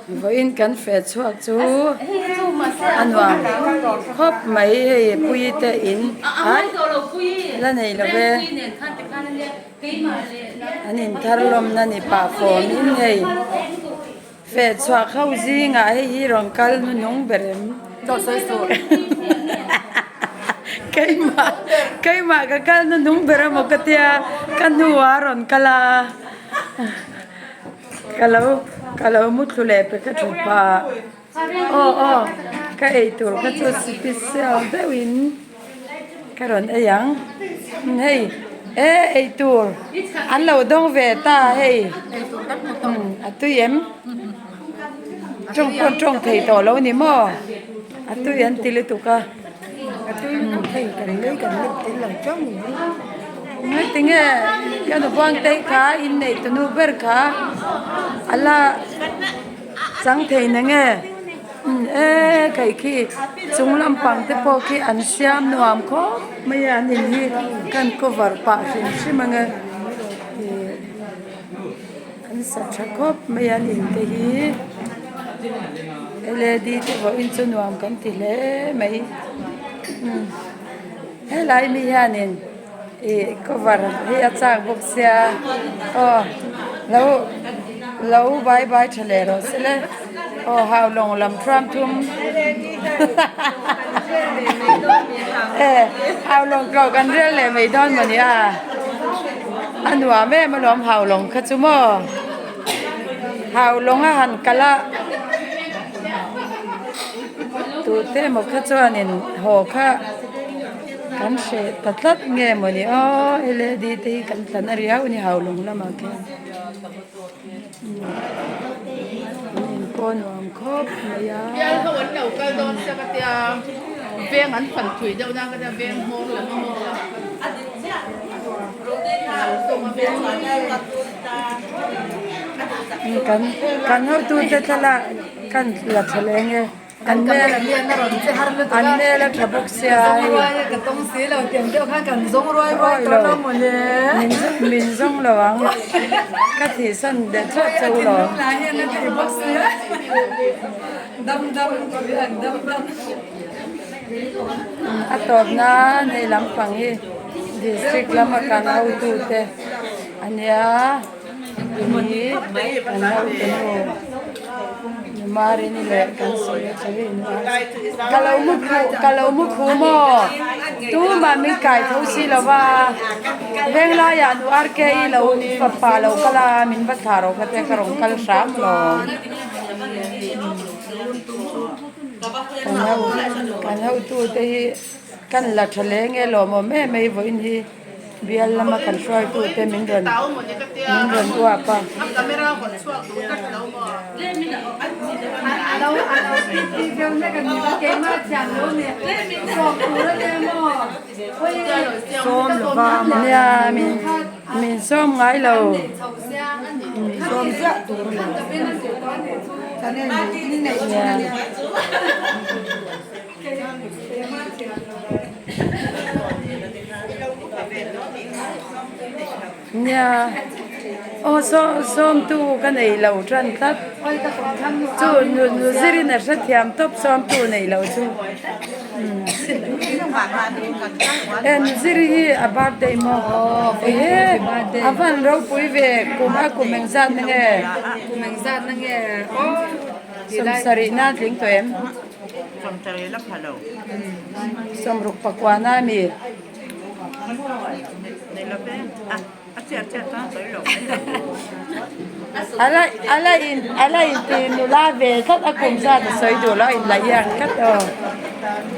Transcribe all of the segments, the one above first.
Vawiin kan feh chhuak chu a nuam khawp mai hei pui te in ai la nei lo ve an inthar lawmna ni pah fawm in hei feh chhuak ho zingah hei hi rawn kal hnuhnung ber em keimah keimah ka kal hnuhnung ber emaw ka tia ka hnuah a rawn kal a. Ka lo ka lo muthlu leh pe ka thu pah aw aw ka ei tur kha chu special deuhin ka rawn ei ang hei e ei tur an lo dawng ve ta hei a tui em tawng pawh tawng thei tawh lo ni maw a tui an ti lutuk a. Tinge ka nupuang te kha inneih tunu ber kha a la chang thei na nge e kei khi chung lampang te pawh khi an siam nuam khawp mai a an in hi kan cover pah hrim hrim ang e ih an sa tha khawp mai a an in te hi. Led te vawiin chu nuam kan ti hle mai helai mi hianin ih cover hi a chak bawk sia aw lo lo bai bai tha leh rawh se le aw haulawng lam thuam thum e haulawng tlawh kan rel leh mai dawn mawni a a nuam em alawm haulawng kha chu maw. Hau lawng a han kal a tute emaw kha chuanin haw kha kan hreh ta tlat nge mawni aw led te hi kan tlan a riau a ni hau lawng lamah khian an in pawh nuam khawp mai a. Kan kan hotute thlalak kan la tha leh nge an hmel an hmel a tha bawk sia hei min zawng lo ang ka thihsan leh chhuat chauh lo. A tawp nan hei lampang hi district lama kan hotute a nia tui kan hote nu nu Marini leh kan secretary nu ka lo mu khuh ka lo mu khuh maw tumah min kai tho si lo va venglaiah nu R K i lo fapa lo kal a min va thlah rawh kha te ka rawn kal hram lawm. Kan ho kan hotute hi kan la tha leng e lawmawm em mai vawiin hi bial lama kan hruaitute min rawn min rawn uap a. Nia min min sawm ngai lo. Nia aw saw sawmtu ka nei lo tan tlat chu nu nu zirin a hrethiam tawp sawmtu nei lo chu e nu ziri hi a birthday maw ehe a van ropui ve kum a kum engzat na nge kum engzat na nge aw sawmsarih na tling tawh em. Sawmruk pakua na a mi. Ala ala in ala in ti nula ve tlat a kum zat a sawi duh lo a in la iang tlat aw.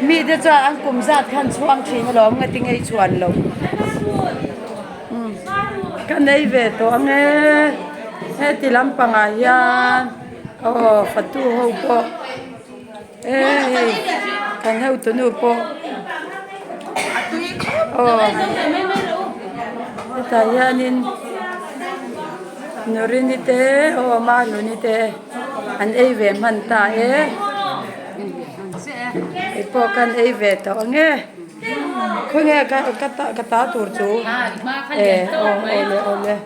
Mi te chuan an kum zat khan chhuang thin alawm nga tinge i chhuan loh. Ka nei ve tawh ang e heti lampangah hian aw fatu ho pawh. E hei kan hotunu pawh aw hetah hianin Nurini te aw Mahluni te an ei ve hman ta e hei pawh kan ei ve tawh ang e khawnge ka ka ta tur chu e aw awle awle.